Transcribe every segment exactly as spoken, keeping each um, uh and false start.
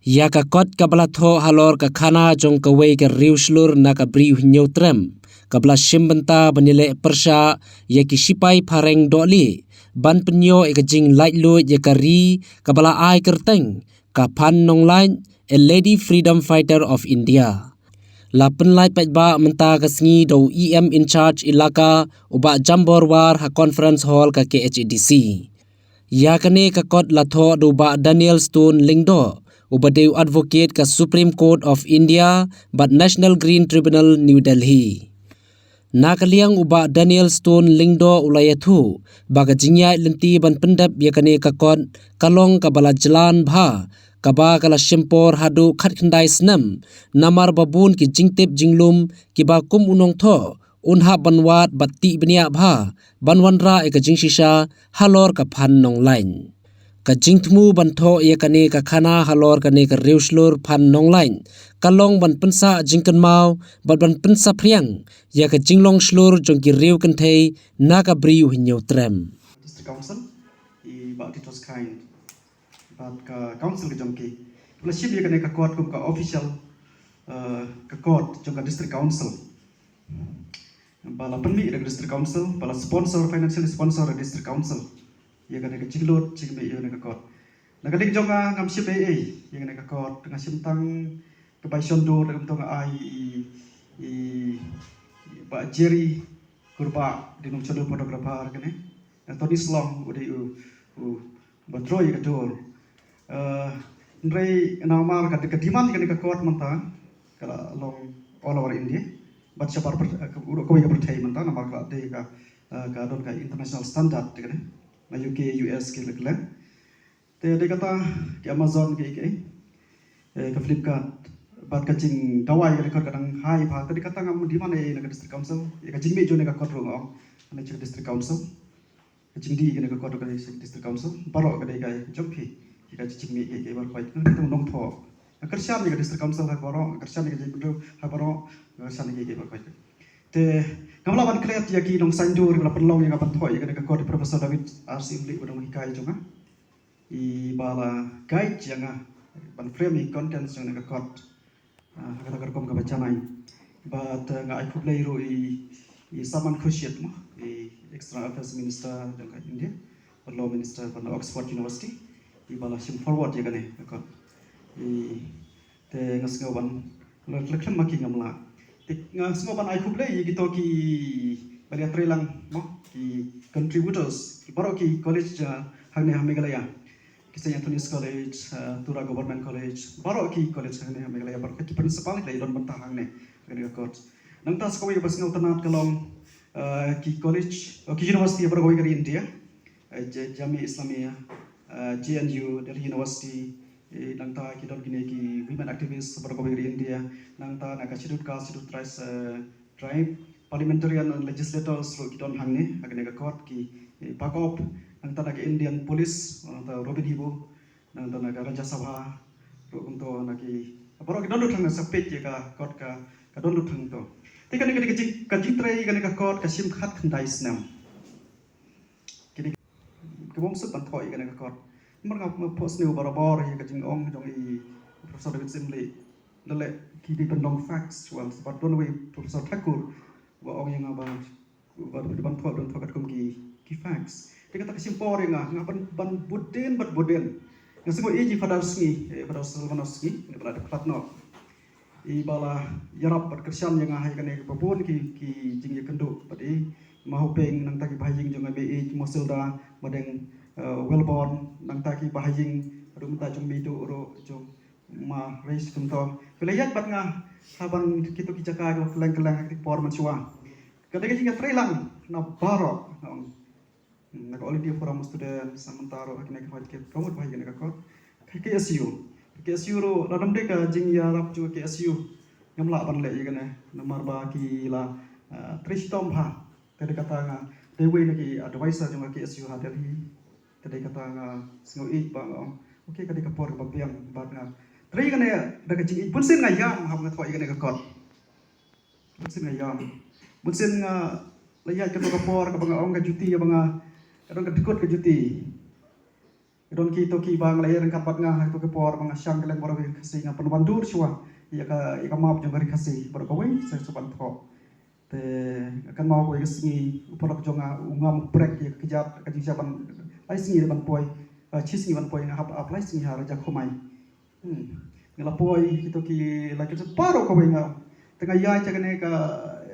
Ïa ka kot kaba la thoh halor ka khana jong kawei ka riewshlur na ka Bri U Hynñiewtrem, kaba la shim bynta ban ïaleh pyrshah ïa ki shipai phareng dohlieh ban pynïoh ïa ka jinglaitluid ïa ka ri, kaba la ai kyrteng ka Phan Nonglait, a lady freedom fighter of India. La pynlait paidbah mynta ka sngi da u E M in charge ilaka, u Bah Jambor War, ha conference hall ka K H A D C. Ïa kane ka kot la thoh da u Bah Daniel Stone Lyngdoh, uba dei u advocate ka Supreme Court of India bad National Green Tribunal, New Delhi. Na ka liang u Bah Daniel Stone Lyngdoh u la ïathuh ba ka jingïaid lynti ban pyndep ïa kane ka kot ka long kaba la jlan bha, kaba ka la shim por haduh khatkhyndai snem, namar ba bun ki jingtip jinglum kiba kum u nongthoh un hap ban wad bad tih bniah bha ban wanrah ïa ka jingshisha halor ka Phan Nonglait. Ka jingthmu ban thoh ïa kane ka khana halor kane ka riewshlur Phan Nonglait ka long ban pynsah jingkynmaw bad ban pynsaphriang ïa ka jinglong shlur jong ki riew kynthei na ka Bri U Hynñiewtrem. District Council, i Bah Titus Chyne, bad ka council ka jong ki, ba la shim ïa kane ka kot kum ka official, eh, ka kot jong ka District Council. Ba la pynmih da ka District Council, ba la sponsor, financially sponsor da District Council ïa kane ka jinglut jingmih ïa kane ka kot. Na ka liang jong nga, ngam shim ei ei ïa kane ka kot, nga shim tang ka bai shon dur, da kumta nga ai i, i, i Bah Jerry Kurbah, dei nongshon dur photographer kane. Na Tony Slong u dei u, u ba troi ka dur. Eh, hynrei namar ka, ka demand kane ka kot mynta ka la long all over India. Bad shabar pyrthei, eh, ka, u kawei ka pyrthei mynta namar ka la dei ka, eh, ka don ka international standard kane. Na U K, U S ki la kylli. Te dei kata ki Amazon ki, ki, eh, ka Flipkart. Bad ka jingdawai kane ka kot ka dang high bha. Te dei kata ngam demand ei ei na ka District Council. Ïa ka jingmih jong kane ka kot ruh nga ong na ka District Council. Ka jingdih kane ka kot ka dei sha District Council, baroh ka dei ka jong phi. Ka jingmih ka, ka baroh ka, ka nongthoh. Ka kyrshan ïa ka District Council ha baroh, ka kyrshan ïa ka jingmih ha baroh, ka kyrshan ïa ka baroh ka. Te ngam lah ban klet ïa ki nongsaindur ba la pynlong ïa nga ban thoh ïa kane ka kot, Professor David R Syiemlieh ba dang hikai jong nga. I ba la guide ïa nga ban frame ïa ka content jong kane ka kot. Ah, ha kata ka rukom kaba janai. Bad, eh, nga ai khublei ruh i, i Salman Khurshid mo, i External Affairs Minister jong ka India, bad Law Minister bad na Oxford University, i ba la shim forward ïa kane ka kot. I, te nga sngew ban, la, la khlem ma ki ngam lah. Te nga sngew ban ai khublei ïa kito ki ba la ïatrei lang mo, ki contributors, ki baroh ki college, eh, hangne ha Meghalaya. Ki Saint Anthony's College, eh, Tura Government College, baroh ki college hangne ha Meghalaya, baroh ki principal ki la ïadon bynta hangne, hangne ka kot. Nangta sa kawei ba sngewtynnat ka long, eh, ki college, oh, ki university baroh kawei ka ri India, eh, J-, Jamia Islamia, eh, J N U, Delhi University, eh, nangta ki don kine ki women activists baroh kawei ka ri India, nangta na ka Scheduled Caste, Scheduled Tribes, eh, Tribe, parliamentarian and legislators ruh ki don hangne, ha kane ka kot ki, eh, Pakop, nangta na ka Indian Police, nangta Robin Hibo, nangta na ka Rajya Sabha, ruh kumto na ki, baroh ki don lut hangne sa peit ïa ka kot ka, ka don lut hangto. Te kane ka, ka jing, ka jingtrei kane ka kot ka shim khatkhyndai snem. Kine ki bym suk ban thoh ïa kane ka kot. Namar nga, nga phohsniew barabor ïa ka jingong jong i Professor David Syiemlieh. Leh leh ki dei ban long facts, well, sebab don uwei Professor Thakur ba ong ïa nga ba, ba, ba ban thoh, ban thoh katkum ki, ki facts. Te kata ka shim por ïa nga, nga ban, ban bud dien, ban bud dien. Nga sngew ïeit ïa i Father Sngi, eh, Father Silvanus Sngi, ba la dep khlad noh. I ba la ïarap bad kyrshan ïa nga ha kane kaba bun ki, ki jingïakynduh bad i Ma Hoping, nangta ki bahaïing jong nga, Mei Ïeit, Mosilda, Madeng, eh, Wellborn, nangta ki bahaïing haduh mynta jong Meiduh ruh, jong Ma Reis kumto. Ki la ïaid bad nga ha ban kito ki jaka kiba kylleng kylleng ha ki por mynshuwa. Ka dei ka jingïatreilang na baroh, nga ong. Hmm, na ka All India Forum of Students, sa mynta ruh ha kine ki hoi ki promote bha ïa kane ka kot. Ka K S U. Ka K S U ruh, lada ym dei ka jingïarap jong ka K S U, ngam lah ban leh ïa kane. Namar ba ki la, ah, trei shitom bha. Te dei kata nga dei uwei na ki advisor jong ka K S U ha Delhi. Te dei kata nga sngew ïeit ba nga ong, okay, ka dei ka por kaba biang bad nga trei kane da ka jingïeit. Bun sien nga ïam haba nga thoh ïa kane ka kot. Bun sien nga ïam. Bun sien nga la ïaid kato ka por kaba nga ong ka juti, kaba nga, ka don ka dkut ka juti. Ka don kito kiba nga la ïa ryngkat bad nga ha kito ki por ba nga shang kylleng baroh ka Khasi, nga pynwandur shuwa ïa ka, ïa ka map jong ka Ri Khasi baroh kawei, sa shu ban thoh. Te nga kynmaw kawei ka sngi u paralok jong nga u ngam u prek ïa ka kjat, ka jingshisha ban lai sngi ban poi, eh, shi sngi ban poi, nga hap, hap lai sngi ha Raja Khumai. Hmm. Nga la poi kito ki lai ki baroh kawei nga. Te nga ïaid ïa kane ka,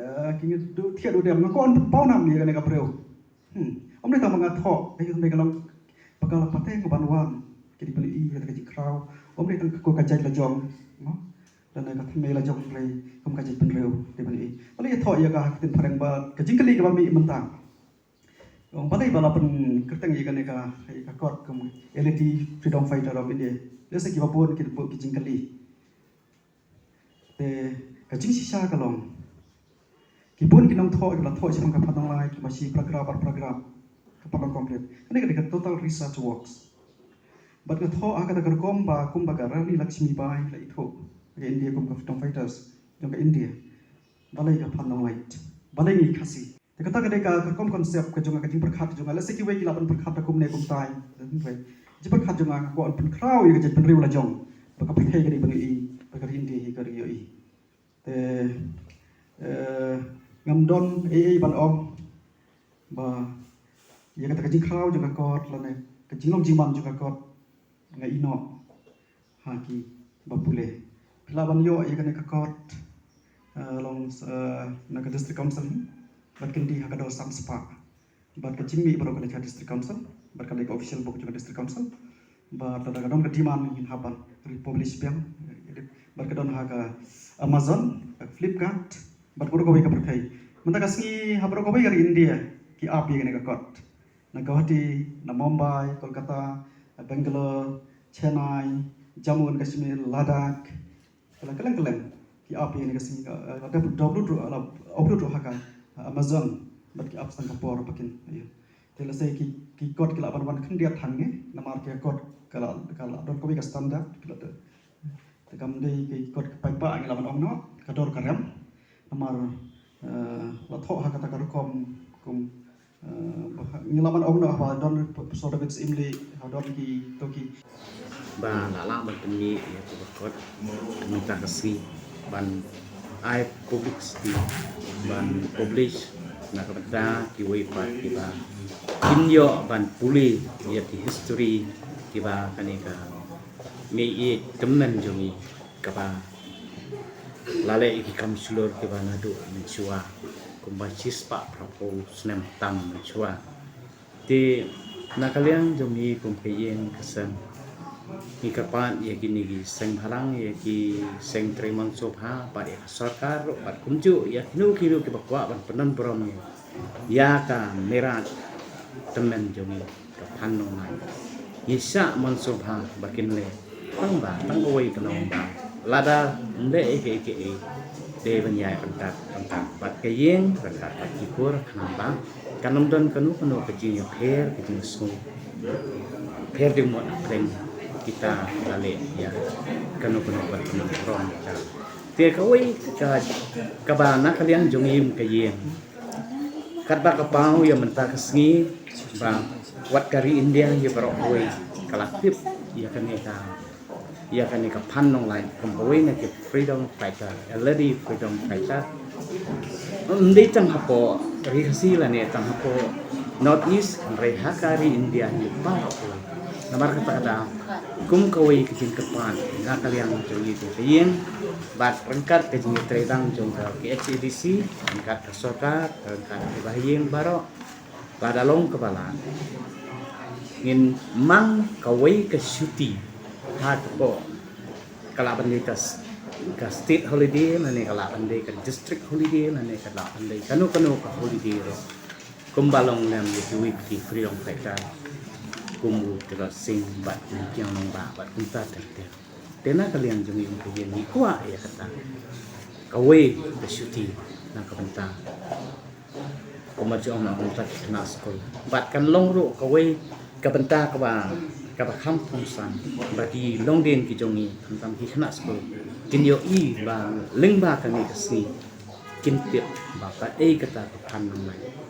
eh, ki ngi du thied u dem, nga kwah ban paw nam ïa kane ka briew. Hmm. Ym dei tang ba nga thoh, dei tang ba ka long ba ka la pateng ban wan. Ki dei ban ïohi ïa ka jingkhraw. Ym dei tang ka, ka jait la jong, no? Lane ka thymmei la jong, hynrei kum ka jaitbynriew dei ban ïohi. Balei thoh ïa ka ha ka ktien phareng? Ba ka jingkylli kaba mih mynta, ong balei ba la pynkyrteng ïa kane ka, ïa ka kot kum L A D Freedom Fighter of India. Lehse kiba bun ki, ki jingkylli. Te ka jingshisha ka long, ki bun ki nongthoh kiba la thoh shaphang ka Phan Nonglait, kiba shi paragraph ar paragraph, ka Phan Nong complete. Kane ka dei ka total research works. Bad nga thoh ha kata ka rukom ba kumba ka Rani Lakshmi Bai la ithuh ka India kum ka freedom fighters jong ka India. Balei ka Phan Nonglait? Balei ngi Khasi? Te kata ka dei ka rukom concept ka jong nga, ka jingpyrkhat jong nga. Lehse kiwei ki lah ban pyrkhat da kumne kumtai. Hynrei jingpyrkhat jong nga, nga kwah ban pynkhraw ïa ka jaitbynriew la jong, ba ka pyrthei ka dei ban ïohi ba ka Ri India hi ka ri ïohi. Te, eh, ngam don ei ei ban ong ba ïa kata ka jingkhraw jong ka kot lane ka jinglong jingman jong ka kot nga ïehnoh ha kiba pule. Phi lah ban ïoh ïa kane ka kot, eh, long, eh, na ka District Council, bad kin die ha ka dor san spah. Bad ka jingmih baroh ka dei ha District Council, bad ka dei ka official book jong ka District Council. Bad lada ka don ka demand ngin hap ban republish biang, bad ka don ha ka Amazon, ha ka Flipkart, bad baroh kawei ka pyrthei. Mynta ka sngi ha baroh kawei ka ri India ki ap ïa kane ka kot. Na Guwahati, na Mumbai, Kolkata, Bangalore, Chennai, Jammu and Kashmir, Ladakh, kylleng kylleng ki ap ïa kane ka sngi, eh, la upload ruh, la upload ruh ha ka, eh, Amazon, bad ki ap tang ka por ba kin ïa. Te lehse ki, ki kot ki lah ban wan khyndiat hangne, namar ki kot ka la, ka la don kawei ka standard, ki la don. Te kam dei ki kot ki paidbah ngi lah ban ong noh, ka dor ka rem. Namar, eh, la thoh ha kata ka rukom kum, eh, ba ngi lah ban ong noh ba don Sir David Syiem Lee, ba don kito ki. Ba la lah ban pynmih ïa kaba kot mynta ka sngi ban ai publicity, ban publish na ka bynta kiwei pat kiba kin ïoh ban pule ïa ki history kiba kane ka mei ïeit tymmen jong ngi kaba la leh ïa ki kam shlur kiba naduh mynshuwa, kumba shispah phraphew snem tam mynshuwa. Te na ka liang jong ngi kum ka ïing ka sem, ngi kyrpad ïa kine ki seng bhalang, ïa ki seng treimon sngewbha, bad ïa ka sorkar ruh, bad kumjuh ïa kino kino kiba kwah ban pyndon burom ïa, ïa ka mei rat tymmen jong ngi ka Phan Nonglait. Ngi shah mon sngewbha ba kin leh tang ba, tang kawei ka long ba lada ym leh ei ei ei ei, dei ban ïai ryngkat ryngkat bad ka ïing, ryngkat bad ki kur, khnang ba kan ym don kano kano ka jingïapher, ka jingsngew pher jingmut hapdeng kita ba la leh ïa kano kano ka jingburom ïa ka. Te kawei ka, kaba na ka liang jong ngi kum ka ïing, katba ka paw ïa mynta ka sngi, ba wat ka ri India ïa baroh kawei ka la tip ïa kane ka, ïa kane ka Phan Nonglait kum kawei na ki freedom fighter, a lady freedom fighter. Ym dei tang hapoh Ri Khasi lane tang hapoh North East, hynrei ha ka ri India hi baroh kawei. Namar kata ka daw, kum kawei ka jingkyrpad na ka liang jong ngi kum ka ïing, bad ryngkat ka jingïatreilang jong ka K H A D C, ryngkat ka sorkar, ryngkat kiba ha ïing baroh, lada long kaba lah, ngin mang kawei ka shuti ha kaba ka lah ban dei ka s-, ka state holiday, lane ka lah ban dei ka district holiday, lane ka lah ban dei kano kano ka holiday ruh. Kumba long lem ïa kiwei ki freedom fighter kum u Tirot Sing bad u Kiang Nangbah bad kumta ter ter. Te na ka liang jong ngi kum ka ïing ngi kwah ïa kata kawei ka shuti na ka bynta, kumba ju ong, na ka bynta ki khynnah skul. Bad kan long ruh kawei ka bynta kaba, kaba kham kongsan ba ki longdien ki jong ngi, khamtam ki khynnah skul, kin ïohi ba lyngba kane ka sngi kin tip ba kaei kata ka Phan Nonglait.